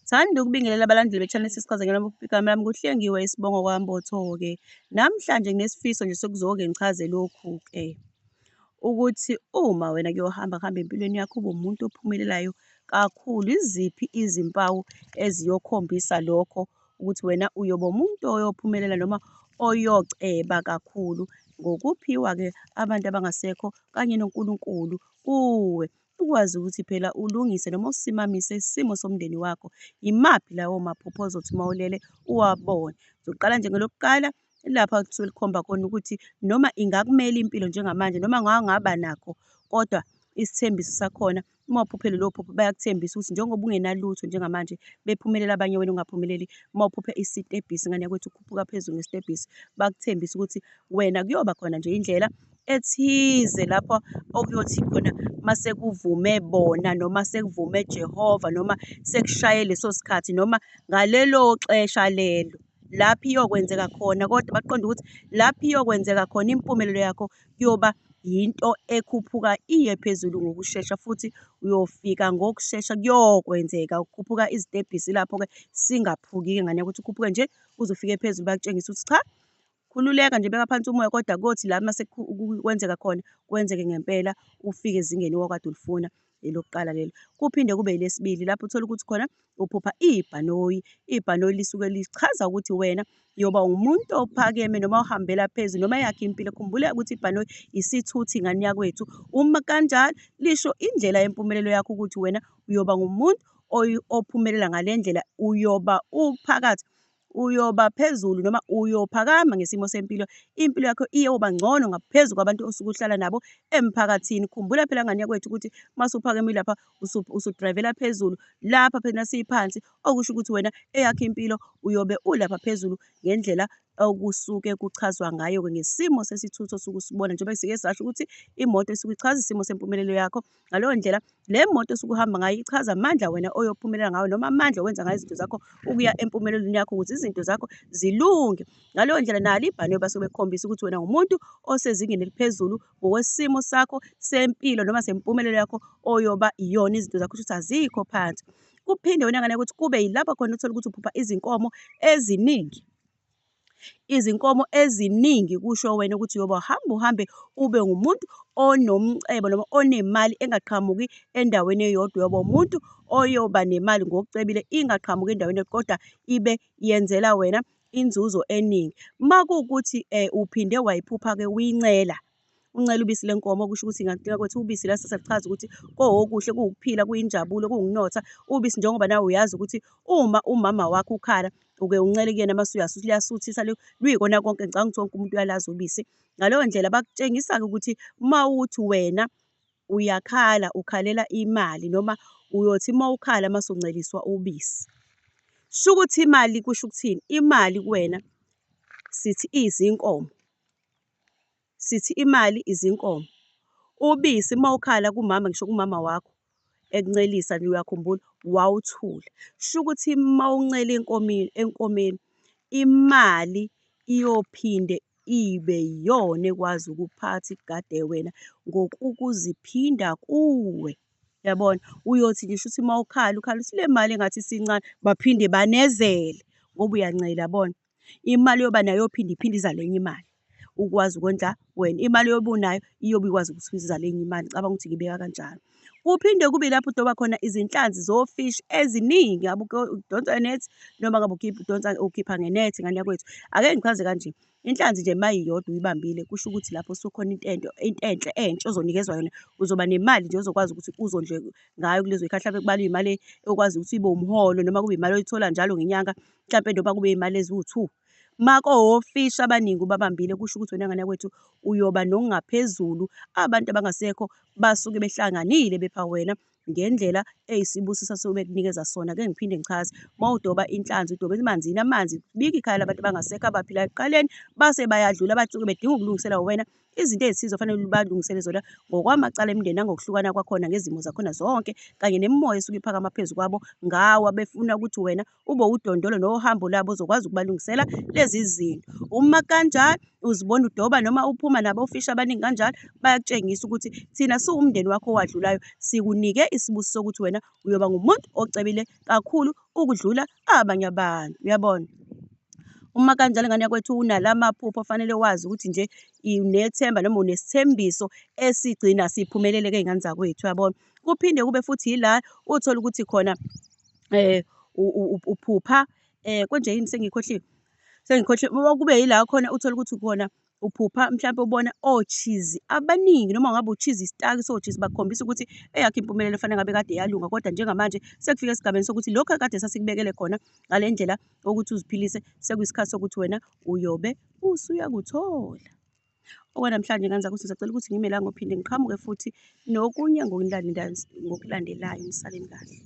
Thanda ukubingelela abalandeli be-channel Sisichaza igama lami kuHlengiwe isibongo kwaMbotho-ke. Namhlanje nginesifiso nje sokuzoke ngichaze lokhu-ke, ukuthi uma wena kuyohamba kuhambe empilweni yakho ube umuntu ophumelelayo kakhulu, iziphi izimpawu eziyokhombisa lokho ukuthi wena uyoba umuntu oyophumelela noma oyoceba kakhulu ngokuphiwa-ke abantu abangasekho kanye noNkulunkulu kuwe. Ukwazi ukuthi phela ulungise noma usimamise isimo somndeni wakho. Imaphi lawo maphupho ozothi uma ulele uwabone? Ngizoqala nje ngelokuqala, lapha kusuke likhomba khona ukuthi noma ingakumela impilo njengamanje noma ngangaba nakho kodwa isithembiso sakhona uma uphuphe lelo phupho bayakuthembisa ukuthi njengoba ungenalutho njengamanje bephumelela abanye wena ungaphumeleli. Uma uphuphe isitebhisi ngane yakwethu ukhuphuka phezulu ngesitebhisi, bakuthembisa ukuthi wena kuyoba khona nje indlela ethize lapho okuyothi khona masekuvume bona noma sekuvume Jehova noma sekushaye leso sikhathi noma ngalelo xesha lelo lapho iyokwenzeka khona kodwa baqonde ukuthi lapho iyokwenzeka khona impumelelo yakho kuyoba yinto ekhuphuka iye phezulu ngokushesha futhi uyofika ngokushesha kuyokwenzeka ukhuphuka izitebhisi lapho-ke singaphuki-ke ngane yakwethu ukhuphuke nje uze ufike phezulu bakutshengise ukuthi cha. Khululeka nje beka phansi umoya kodwa kothi la mase kwenzeka khona kwenzeke ngempela ufike ezingeni owawukade ulifuna. Elokuqala lelo. Kuphinde kube elesibili lapho uthole ukuthi khona uphupha ibhanoyi. Ibhanoyi lisuke lichaza ukuthi wena uyoba umuntu ophakeme noma ohambela phezulu noma eyakhe impilo. Khumbula ukuthi ibhanoyi isithuthi ngane yakwethu. Uma kanjalo lisho indlela yempumelelo yakho ukuthi wena uyoba ngumuntu ophumelela ngale ndlela uyoba uphakathi uyoba phezulu noma uyophakama ngesimo sempilo, impilo yakho iyoba ngcono ngaphezu kwabantu osuke uhlala nabo emphakathini. Khumbula phela ngane yakwethu ukuthi uma usuphakeme lapha usudrayivela phezulu, lapha phela siphansi, okusho ukuthi wena eyakho impilo uyobe ulapha phezulu ngendlela okusuke kuchazwa ngayo-ke ngesimo sesithutha osuke usibona njengoba sike sasho ukuthi imoto isuke ichaza isimo sempumelelo yakho. Ngaleyo ndlela, le moto osuke uhamba ngayo ichaza amandla wena oyophumelela ngawo noma amandla owenza ngayo izinto zakho ukuya empumelelweni yakho ukuze izinto zakho zilunge. Ngaleyo ndlela nalo ibhanoyi basuke bekukhombisa ukuthi wena ngumuntu osezingeni eliphezulu ngokwesimo sakho sempilo noma sempumelelo yakho oyoba iyona izinto zakho kusho ukuthi azikho phansi. Kuphinde wena ngane ukuthi kube yilapho khona uthole ukuthi uphupha izinkomo eziningi. Izinkomo eziningi kusho wena ukuthi uyobe uhamba uhambe ube ngumuntu onomcebo noma onemali engaqhamuki endaweni eyodwa. Uyoba umuntu oyoba nemali ngokucebile ingaqhamuki endaweni kodwa ibe yenzela wena inzuzo eningi. Uma kuwukuthi uphinde wayiphupha-ke uyincela, uncela ubisi lenkomo okusho ukuthi ngakutshela ukuthi ubisi la sesichaza ukuthi kowokuhle kuwukuphila kuyinjabulo kuwukunotha ubisi njengoba nawe uyazi ukuthi uma umama wakho ukhala uke uncele kuyena mase luyasuthisa luyikona konke ngicabanga ukuthi wonke umuntu uyalazi ubisi. Ngaleyo ndlela bakutshengisa-ke ukuthi uma uthi wena uyakhala ukhalela imali noma uyothi uma ukhala mase unceliswa ubisi. Shukuthi imali kusho ukuthini? Imali kuwena sithi izinkomo. Sithi imali izinkomo. Ubisi uma ukhala kumama ngisho kumama wakho ekuncelisa nje uyakhumbula wawuthula. Shukuthi uma uncela enkomeni enkomeni imali iyophinde ibe iyona ekwazi ukuphatha igade wena ngokukuziphinda kuwe. Uyabona? Uyothi nje shuthi uma ukhala ukhala uthi le mali engathi isincane baphinde banezele ngoba uyancela yabona. Imali oyoba nayo iyophinde iphinde izale enye imali ukwazi ukondla wena. Imali oyobe unayo iyobe ikwazi ukuthi izale enye imali. Ngicabanga ukuthi ngibeka kanjalo. Kuphinde kube yilapho udoba khona izinhlanzi zofishi eziningi, ngabe udonsa ngenethi noma ngabe udonsa ukhipha ngenethi ngane yakwethu. Ake ngichaze kanje, inhlanzi nje uma iyodwa uyibambile kusho ukuthi lapho sekukhona into into enhle entsha ozonikezwa yona, uzoba nemali nje ozokwazi ukuthi uzondle ngayo kulezo y'khathi hlampe kubalwa iy'mali okwazi ukuthi ibe umholo noma kube imali oyithola njalo ngenyanga. Mhlampe noma kube imali eziwu-two. Makowofishi abaningi ubabambile kusho ukuthi wena ngane yakwethu uyoba nokungaphezulu. Abantu abangasekho basuke behlanganile bepha wena ngendlela eyisibusiso asuke bekunikeza sona. Ake ngiphinde ngichaze, uma udoba inhlanzi udoba emanzini, amanzi bika ikhaya labantu abangasekho abaphila ekuqaleni base bayadlula basuke bedinga ukulungiselwa wena. Izinto ey'thize ofanele ubalungisele zona ngokwamacala emindeni nangokuhlukana kwakhona ngezimo zakhona zonke, kanye nemimoya esuke iphakama phezu kwabo ngawe befuna ukuthi wena ube udondolo nohambo lwabo ozokwazi ukubalungisela lezi zinto. Uma kukanjalo uzibona udoba noma uphuma nabo ofishi abaningi kanjalo, bayakutshengisa ukuthi thina siwumndeni wakho owadlulayo sikunike isibusiso sokuthi wena uyoba ngumuntu ocebile kakhulu ukudlula abanye abantu, uyabona? Uma kanjalo ngane yakwethu unala maphupho fanele wazi ukuthi nje unethemba noma unesithembiso esigcina siphumelele-ke y'ngane zakwethu, uyabona? Kuphinde kube futhi ila uthole ukuthi khona uphupha konje yini sengiyikhohliwe, sengikhohliwe. Kube yila khona uthole ukuthi khona uphupha mhlampe ubona o-cheese abaningi noma ngabe u-cheese isitaki so-cheese, bakukhombisa ukuthi eyakho impumelelo fanele ngabe kade yalunga kodwa njengamanje sekufike esigabeni sokuthi lokhu ekade sasikubekele khona ngale ndlela yokuthi uziphilise sekuyisikhathi sokuthi wena uyobe usuyakuthola. Okwanamhlanje ngane zakwethu ngisacela ukuthi ngime la ngophinde ngiqhamuke futhi nokunye ngokulandelayo, nisaleni kahle.